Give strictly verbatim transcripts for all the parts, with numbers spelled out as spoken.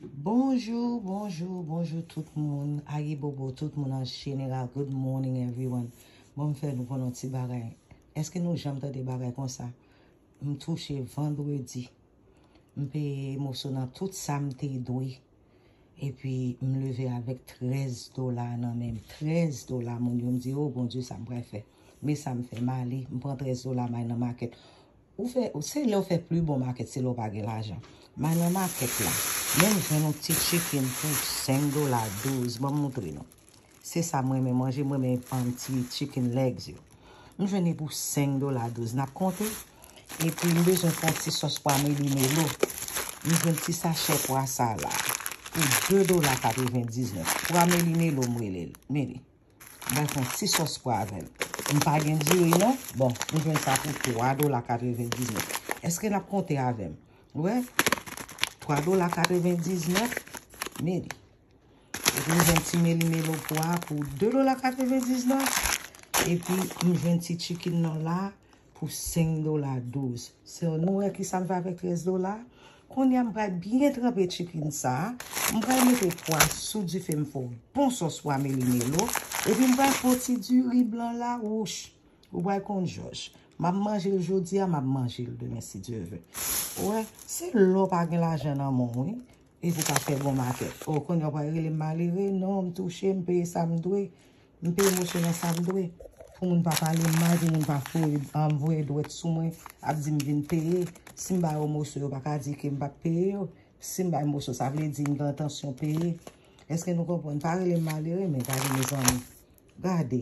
Bonjou, bonjou, bonjou tout moun. Ayibobo tout moun an jeneral. Good morning everyone. Bon, m fè nou konnen yon ti bagay. Èske nou janm tande bagay konsa? M touche vandredi. M peye moso nan tout sa m te dwe. Epi m leve avèk trèz dola nan men m. Trèz dola, moun yo, m di, "O Bondye, sa m pral fè?" Men sa m fè, m ale, m pran trèz dola, m al nan makèt. Ou fè, se lè w fè pli bon makèt, se lè w pa gen lajan. M al nan makèt la, men m jwenn yon ti chicken pou senk dola douz. Ban m moutre nou. Se sa m renmen manje, m renmen, um, ti chicken legs yo. M jwenn li pou senk dola douz. N ap konte. Epi m bezwen fè yon ti sòs pwa melimelo. M jwenn ti sachè pwa sa la pou de dola katrevendiznèf. Pwa melimelo m rele l. Men li. M pral fè yon ti sòs pwa avè l. M pa gen diri non. Bon, m jwenn sa pou twa dola katrevendiznèf. Èske n ap konte avè m? Wè, twa dola katrevendiznèf. Men li. Epi m jwenn ti melimelo pwa pou de dola katrevendiznèf. Epi m jwenn ti chicken nan la pou senk dola douz. So, nou wè ki sa m fè avèk trèz dola? Kounye a m pral byen tranpe chicken sa. M pral mete pwa sou dife, m fè yon bon sòs pwa melimelo. Epi m pral fè yon ti diri blan la, wouch. Ou pral konn jòj. M ap manje l jodi a, m ap manje l demen si Dye vle. Ou wè, se lè w pa gen lajan nan men w, wi. Epi w ka fè bon makèt. O, kounye a w pral rele m malere? Non, m touche, m peye sa m dwe. M peye moso nan sa m dwe. Pou moun pa pale m mal, pou moun pa voye, um, voye dwèt sou mwen, ap di m vin peye. Si m ba yo moso, yo pa ka di ke m p ap peye yo. Si m ba yo moso, sa vle di m gen entansyon peye. Èske nou konprann? Pa rele m malere, men gade, mezanmi. Gade.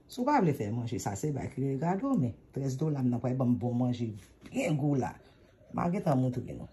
Si w pa vle fè manje, sa se bagay ki regade w, men trèz dola m nan pral ban m bon manje byen gou la. M a gentan moutre nou.